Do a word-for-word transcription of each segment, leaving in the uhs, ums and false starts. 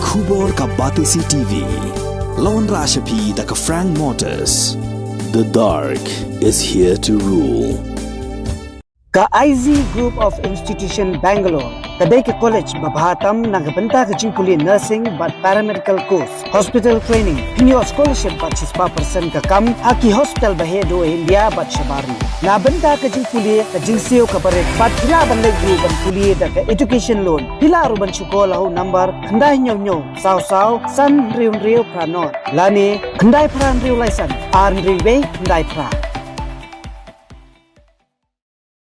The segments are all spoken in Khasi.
Khubor ka Batesi T V. Lawan Rashapi da ka Frank Motors. The dark is here to rule. Ka I Z Group of Institution Bangalore ka dei ka college ba bha tam na ka bynta ka jingpule nursing bad paramedical course, hospital training, pynïoh scholarship bad shispah percent ka kam ha ki hospital ba heh duh ha India bad shabar. Na bynta ka jingpule ka jingsiew ka barit bad phi lah ban leit ruh ban pule da ka education loan. Phi lah ruh ban shu call ha u number khyndai hynñiew hynñiew saw saw san hynriew hynriew phra nod lane khyndai phra hynriew lai san ar hynriew wei khyndai phra.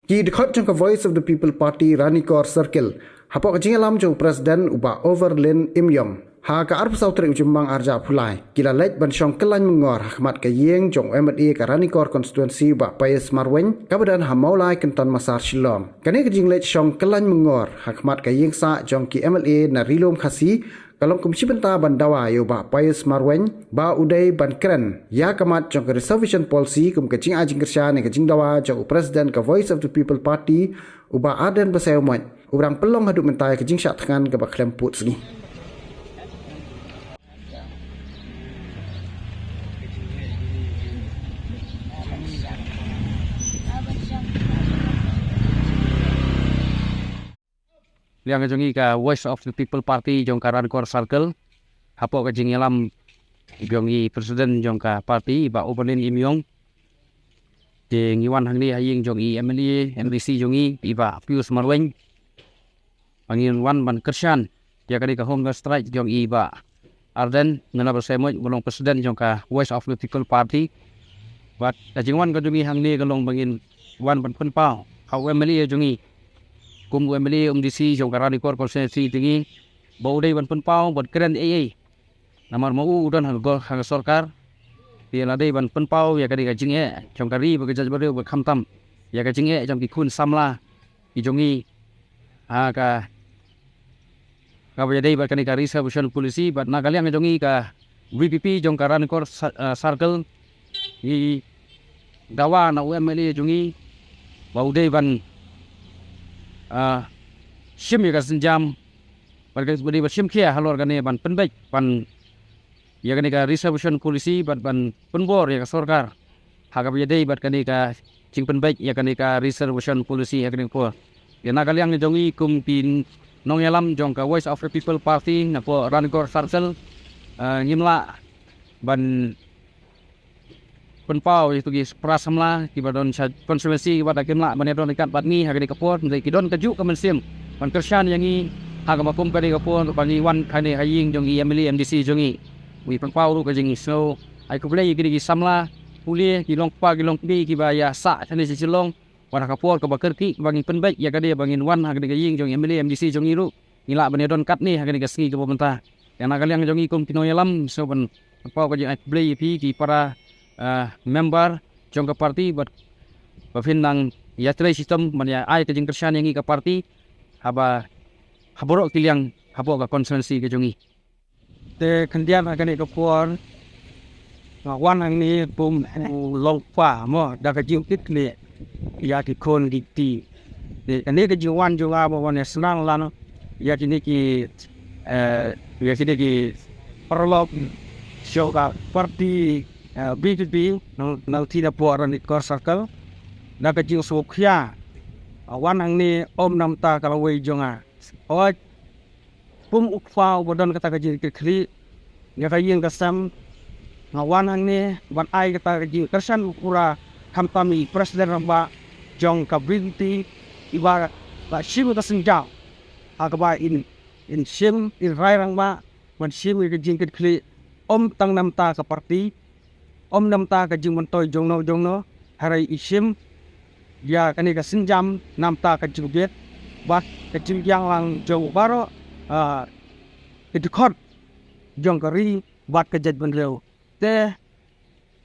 Ki dkhot jong ka Voice of the People Party Ranikor Circle hapoh ka jingïalam jong u President u Bah Overlin Imyong ha ka arphew saw tarik u Jymmang arhajar arphew lai ki la leit ban shong kyllain myngor ha khmat ka ïing jong u M L A ka Ranikor Constituency u Bah Pius Marwein kaba don ha Mawlai Kynton Massar Shillong. Kane ka jingleit shong kyllain myngor ha khmat ka ïing sah jong ki M L A na Ri Lum Khasi ka long kum shi bynta ban dawa ïa u Bah Pius Marwein ba u dei ban kren ïa ka mat jong ka reservation policy kum ka jingai jingkyrshan ïa ka jingdawa jong u President ka Voice of the People Party u Bah Ardent Basaiawmoit uba dang pynlong haduh mynta ïa ka jingshah thngan kaba khlem pud sngi. Liang jong i ka Voice of the People Party jong ka Ranikor Circle hapoh ka jingïalam jong i President jong ka party i Bah Overlin Imyong. Te ngi wan hangne ha ïing jong i M L A M D C jong i i Bah Pius Marwein. Ba ngin wan ban kyrshan ïa kane ka hunger strike jong i Bah Ardent Miller Basaiawmoit ba long President jong ka Voice of the People Party. Bad ka jingwan ka jong i hangne ka long ba ngin wan ban pynpaw ha u M L A jong i kum u M L A M D C jong ka Ranikor Constituency jong i ba u dei ban pynpaw ban kren ei ei. Namar ma u u don ha ka, ha ka sorkar. Te la dei ban pynpaw ïa kane ka jingeh jong ka ri bad ka jaitbynriew bad khamtam ïa ka jingeh jong ki khun samla ki jong i ha ka kaba ïadei bad kane ka reservation policy bad na ka liang jong i ka V P P jong ka Ranikor sa-, ah, Circle i dawa na u M L A jong i ba u dei ban, ah, shim ïa ka sienjam bad ka, ba dei ban shim khia halor kane ban pynbeit ban ïa kane ka reservation policy bad ban pynbor ïa ka sorkar ha kaba ïadei bad kane ka jingpynbeit ïa kane ka reservation policy ha kane ka por. Ïa na ka liang jong i kum ki nongïalam jong ka Voice of the People Party na ka Ranikor Circle, ah, ngim lah ban pynpaw ïa kito ki para samla kiba don sha constituency kiba da kim lah ban ïadon ryngkat bad ngi ha kane ka por, hynrei ki don kajuh ka mynsiem ban kyrshan ïa ngi ha kaba kum kane ka por ba ngi wan hangne ha ïing jong i M L A M D C jong i. Ngi pynpaw ruh ka jingïasngew ai khublei ïa kine ki samla pule ki longkpa ki longkmie kiba ïa sah hangne sha Shillong. Wan ha ka por kaba kyrkieh ba ngin pynbeit ïa kane ba ngin wan ha kane ka ïing jong i M L A M D C jong i ruh ngi lah ban ïadon katne ha kane ka sngi kaba mynta. Ïa na ka liang jong i kum ki nongïalam sngewbha ban pynpaw ka jingïakhublei ïa phi ki para, ah, member jong ka party bad ba phin nang ïatrei shitom ban ïa ai ka jingkyrshan ïa ngi ka party haba ha baroh ki liang hapoh ka constituency ka jong i. Te khyndiat ha kane ka por nga wan hangne kum u longkpa mo da ka jingkitkhlieh ïa ki khun ki kti. Te kane ka jingwan jong nga ba wan ïasnang lang ïa kine ki, eh, ïa kine ki paralok jong ka party, eh, B J P nang, nang tih na poh Ranikor Circle da ka jingsngewkhia. Wan hangne ym namar ka lawei jong nga. Hooid, kum u kpa uba don kata ka jingkitkhlieh ïa ka ïing ka sem, nga wan hangne ban ai kata ka jingkyrshan ba pura khamtam ïa i President rangbah jong ka B J P iba la shim ka sienjam ha kaba in, in shim, in rai rangbah ban shim ïa ka jingkitkhlieh ym tang namar ka party, ym namar ka jingmyntoi jongno jongno, hynrei i shim ïa kane ka sienjam namar ka jingbit bad ka jingbiang lang jong baroh, ah, ki dkhot jong ka ri bad ka jaitbynriew. Te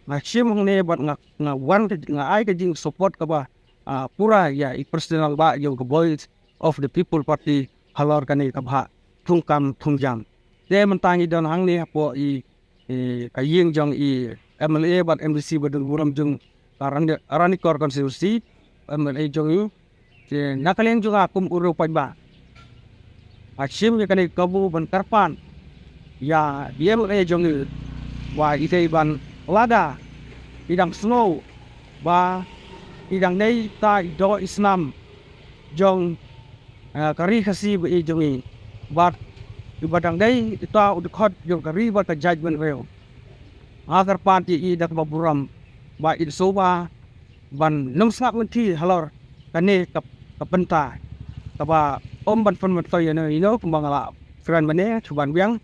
nga shim hangne bad nga, nga wan ka, nga ai ka jingsupport kaba, ah, pura ïa i President rangbah jong ka Voice of the People Party halor kane ka bhah thungkam thungjam. Te mynta ngi don hangne hapoh i, i ka ïing jong i M L A bad M D C ba don burom jong ka Rani-, Ranikor constituency, M L A jong i. Te na ka liang jong nga kum u riew paidbah nga shim ïa kane ka kabu ban kyrpad ïa i M L A jong i, ba i dei ban, lada i dang sngew ba i dang dei ta i doh i snam jong, eh, ka ri Khasi ba i jong i, bad i ba dang dei i ta u dkhot jong ka ri bad ka jaitbynriew. Nga kyrpad ïa i da kaba burom ba in sngewbha ban nym sngap mynthi halor kane ka, ka bynta kaba ym ban pynmyntoi ïano ïano. Kumba nga la kren mynne, shu ban biang,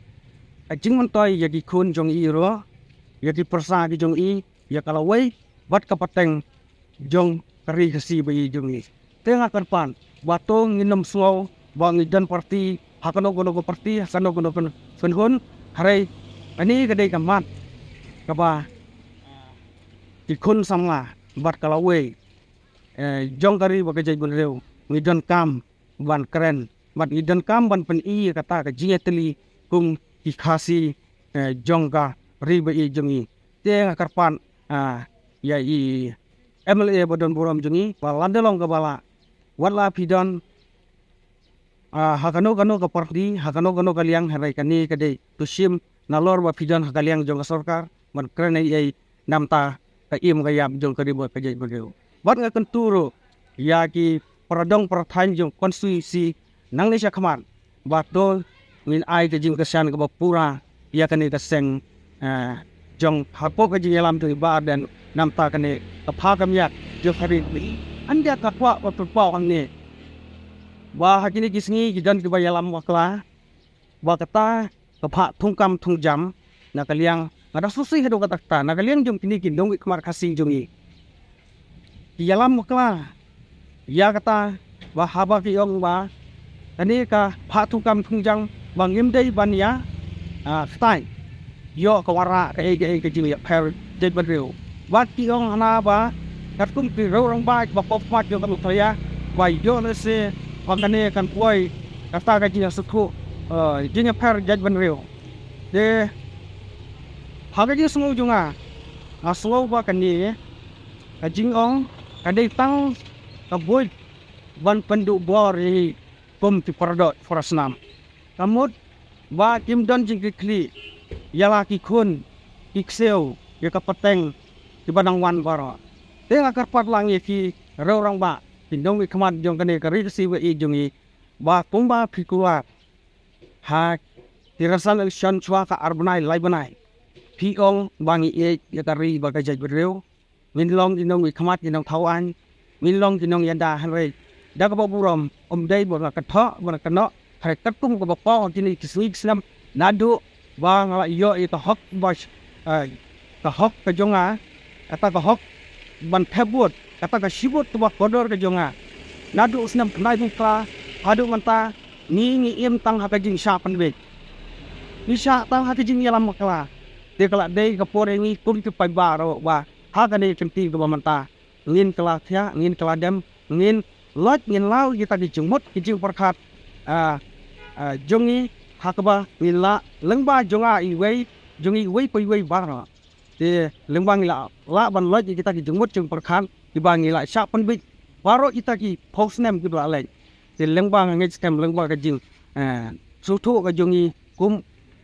ka jingmyntoi ïa ki khun jong i ruh, ïa ki pyrsa ki jong i, ïa ka lawei bad ka pateng jong ka ri Khasi ba i jong i. Te nga kyrpad ba to ngin nym sngew ba ngi don parti ha kano kano ka parti, ha kano kano ka kynhun, hynrei kane ka dei ka mat kaba ki khun samla bad ka lawei, eh, jong ka ri bad ka jaitbynriew ngi donkam ban kren, bad ngi donkam ban pyni ïa kata ka jingïatylli kum ki Khasi, eh, jong ka ri ba i jong i. Te nga kyrpad, ah, ïa i M L A ba don burom jong i, ba lada long kaba lah, wat la phi don, ah, ha kano kano ka parti, ha kano kano ka liang, hynrei kane ka dei to shim nalor ba phi don ha ka liang jong ka sorkar ban kren ei ei namar ka im ka ïap jong ka ri bad ka jaitbynriew. Bad nga kyntu ruh ïa ki para dong para thaiñ jong constituency nangne sha khmat ba to ngin ai ka jingkyrshan kaba pura ïa kane ka seng, eh, jong hapoh ka jingïalam jong i Bah Ardent namar kane ka pha ka miat jong ka ri. Ynda ka kwah ba pyrpaw hangne ba ha kine ki sngi ki don kiba ïalam bakla, ba kata ka phah thungkam thungjam na ka liang, nga da sngewsih haduh katta katta na ka liang jong kine ki nongmihkhmat Khasi jong i. Ki ïalam bakla ïa kata ba haba ki ong ba kane ka phah thungkam thungjam ba ngim dei ban ïa, ah, ktai ïoh ka wanrah kaei kaei ka jingïapher jaitbynriew. Bad ki ong hana ba katkum ki riew rangbah ba pop mat ïoh ka nuklia ba ïoh lehse ba kane kan poi kata ka jingïasngewthuh, eh, jingïapher jaitbynriew. Te ha ka jingsngew jong nga, nga sngew ba kane ka jingong ka dei tang ka buit ban pynduh bor ïa ngi kum ki para doh para snam. Ka mut ba kim don jingkitkhlieh ïa la ki khun ki ksiew ïa ka pateng kiba dang wan baroh. Te nga kyrpad lang ïa ki riew rangbah, ki nongmihkhmat jong kane ka ri Khasi ba i jong i, ba kumba phi kular ha ki rynsan election shuwa ka ar bnai lai bnai, phi ong ba ngi ïeit ïa ka ri bad ka jaitbynriew. Ngin long ki nongmihkhmat ki nongthaw aiñ, ngin long ki nongïada, hynrei da kaba burom, ym dei ba nga kynthoh ba nga kynnoh, hynrei katkum kaba paw ha kine ki sngi ki snem naduh ba nga la ïoh ïa ka hok ba, eh, ka hok ka jong nga, kata ka hok ban thep vote, kata ka shi vote kaba kordor ka jong nga. Naduh u snem khyndai bnai kla haduh mynta, ngi ngi im tang ha ka jingshah pynbeit, ngi shah tang ha ka jingïalam bakla. Te ka la dei ka por ïa ngi kum ki paidbah ruh ba ha kane ka kynti kaba mynta ngin kylla thiah, ngin kylla dem, ngin loit, ngin law ïa kita ki jingmut ki jingpyrkhat, ah, ah, jong ngi, ha kaba ngin lah lyngba jong nga iwei, jong ngi iwei pa iwei baroh. Te lyngba ngi lah, lah ban loit ïa kita ki jingmut jingpyrkhat kiba ngi lah shah pynbeit baroh ita ki phew snem kiba la leit. Te lyngba nga ngeit skhem lyngba ka jing, eh, sngewthuh ka jong ngi kum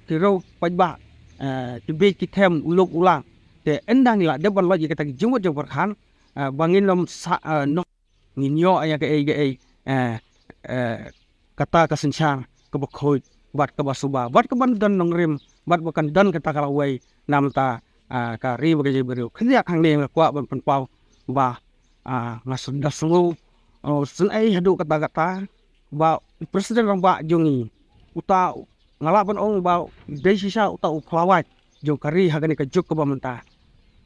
ki riew paidbah, eh, ki bieit ki them u lok u lang. Te ynda ngi lah dep ban loit ïa kita ki jingmut jingpyrkhat, eh, ba ngin ym sa, eh, nong, ngin ïoh ïa kaei kaei, eh, eh, kata ka synshar kaba khuid bad kaba suba bad kaban don nongrim bad ba kan don kata ka lawei namar, ah, ka ri bad ka jaitbynriew. Khyndiat hangne nga kwah ban pynpaw ba, ah, nga sngewda sngew, oh, sngewsih haduh katta katta ba u President rangbah jong ngi, uta nga lah ban ong ba dei shisha uta u phyllawait jong ka ri ha kane ka juk kaba mynta.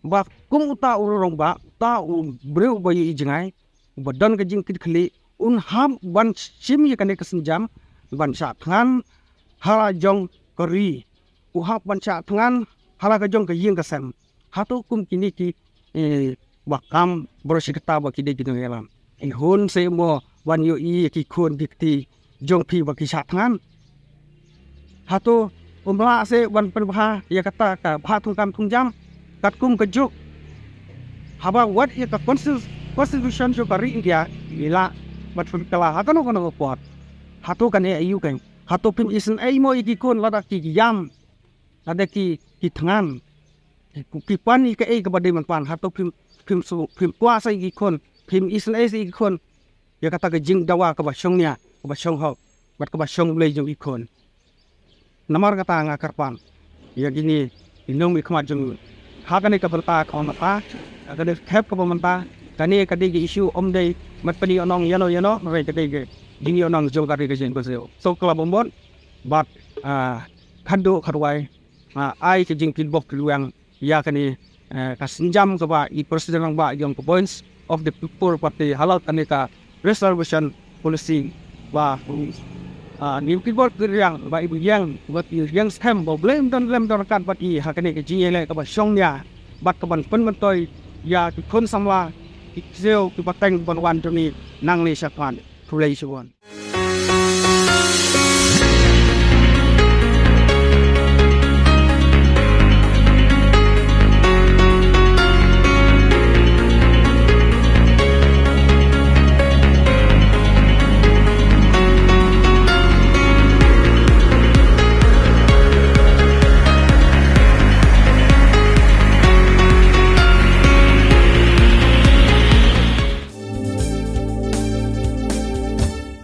Ba kum uta u rangbah, uta u briew uba ïohi jngai, uba don ka jingkitkhlieh, un hap ban shim ïa kane ka sienjam ban shah thngan ha la jong ka ri, u hap ban shah thngan ha la ka jong ka ïing ka sem. Hato kum kine ki, eh, ba kam baroh shi katta ba ki dei ki nongïalam, ki hun seh mo ban ïohi ïa ki khun ki kti jong phi ba ki shah thngan? Hato um lah seh ban pynbha ïa kata ka bha thungkam thungjam katkum ka juk? Haba wat ïa ka consti-, constitution jong ka ri India ngi lah ban pynkylla ha kano kano ka por. Hato kane aïu kein? Hato phim isynei mo ïa ki khun lada ki ïam lada ki ki thngan ki pan ïa kaei kaba dei ban pan, hato phim phim su phim kwah sa ïa ki khun, phim isynei sa ïa ki khun ïa kata ka jingdawa kaba shongnia, kaba shonghok bad kaba shongblei jong ki khun. Namar kata nga kyrpad ïa kine ki nongmihkhmat jong ngi ha kane ka bynta kaba mynta, ha kane ka khep kaba mynta. Kane ka dei ka issue, ym dei mat pyni ïa nong ïa no ïa no, hynrei ka dei ka jingïa nong jong ka dei ka jingkhuslai. So khlem bun bun bad khadduh khadwai ai ka jingkitbok kitrwiang ïa kane ka sienjam kaba i President rangbah jong ka Voice of the People Party halor kane ka reservation policy. Ba ngim kitbok kitrwiang ba i ïeng, ba i ïeng skhem ba U Blei un don lem don ryngkat bad i ha kane ka jingïaleh kaba shongnia bad kaban pynmyntoi ïa ki khun samla, ki ksiew ki pateng ban wan jong ngi nangne shakhmat. Khublei shibun.